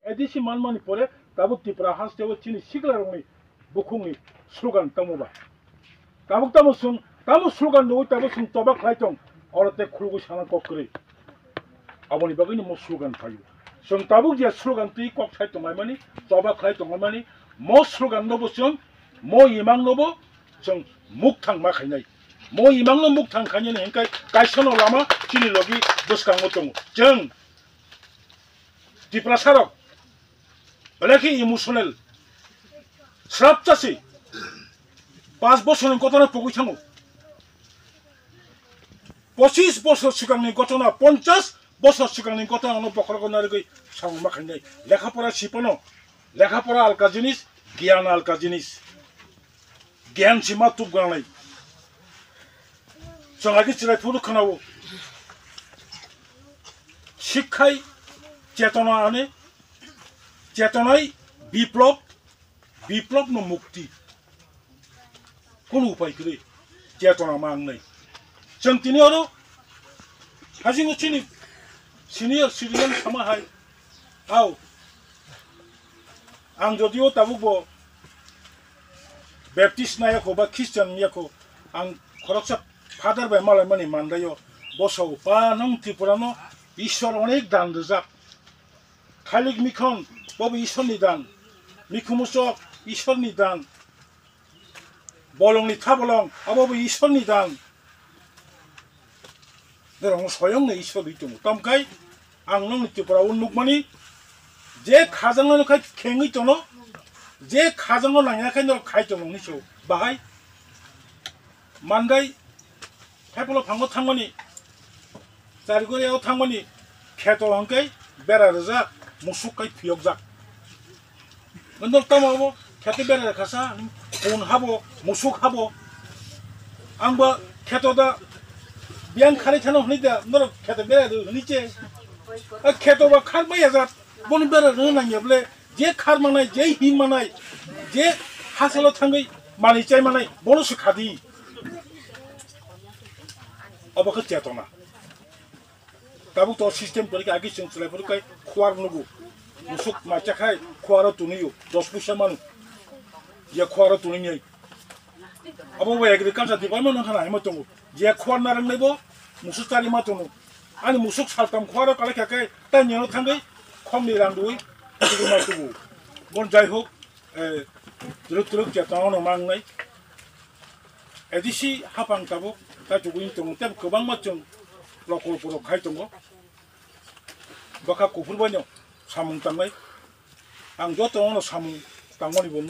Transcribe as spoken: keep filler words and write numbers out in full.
A D C manmani pore tabuk Tripura hasteo chini siklarokni bukhukni slogan tamo ba? Tabuk tamo chwng, tamo slogan nugwi tabuk chwng choba khlai tong, oro tei khulugwi sana kok kwrwi. Aboni bagwino mo slogan phaio. Chwng tabuk je slogan twi kok sai tonglaimani, choba khlai tonglaimani, mo slogan nobo chwng, mo imang nobo chwng mukthang ma khainai. Mo imang no mukthang khainani hinkai kaisa no lama chini logi bwskango tongo. Chwng Tiprasa rok belai khe emotional. Srapcha se. Panch bochorni ghotona pogwi thango. Pochis bochor swkangni ghotona, ponchas bochor swkangni ghotona no bokhorogo narigwi samung ma khainai. Lekha pora sipano, lekha pora alka jinis, giyan alka jinis. Giyan sima tup ganglai. Chwng agi chwrai phuru khwnao. Sikhai chetona ane, chetonai biplop, biplop no mukti. Kono upai kwrwi chetona ma wngnai. Chwng tini oro hajingo chini senior citizen sama hai. Au. Ang jodio tabuk bo Baptist na yakho ba Christian yakho, ang khoroksa father bai malaimani mandaio. Bosao pa nang Tripura no Ishwar onek dan rijak. Khalik mikhon bobo Ishwar ni dan. Mikhumuchok Ishwar ni dan. Bolongni thabolong, abo bo Ishwarni dan. Norok no soyong no Ishwar ri tongo. Tamkai ang nongni Tripura o nukmani je khajangno khai khengwi tono, je khajangno nangya khai norok khai tono hinwi so. Bahai mandai Thaipolo phango thangmani, Charigoriao thangmani kheto hwnkhe bera rijak, musuk kai phiyokjak. Nokno tamo abo kheto bera rikha sa, kun habo, musuk habo. Ang ba kheto da biyang kharwi thano hwnwi da, norok kheto bera rw hwnwi che. A kheto ba khar maya jat, boni bera rw nangya bole, je khar manai, je hin manai, je hasalo thangwi manwi chai manai, bono se khadi. Obo khe chetona. Tabuk to system kwrwi khe agi chwng chwlai phuru kai khuar nugo. Musuk macha khai khuaro tunio, dos puisa manu. Je khuaro tunini. Abo bo agriculture department no khana himo tongo. Je khuar narwk nai bo musuk chari ma tongo. Ani musuk saltam khuaro kalai kha khe tai nino thangwi khongni rang dui tugui ma tubu. Bon jai hok, eh, tuluk tuluk chetona no mangnai. A D C hapang tabuk kaichugwi tongo, tei kwbangma chwng lokol borok khai tongo. Bwkha kuphur baino samung tangnai. Ang joto no samung tangmani bo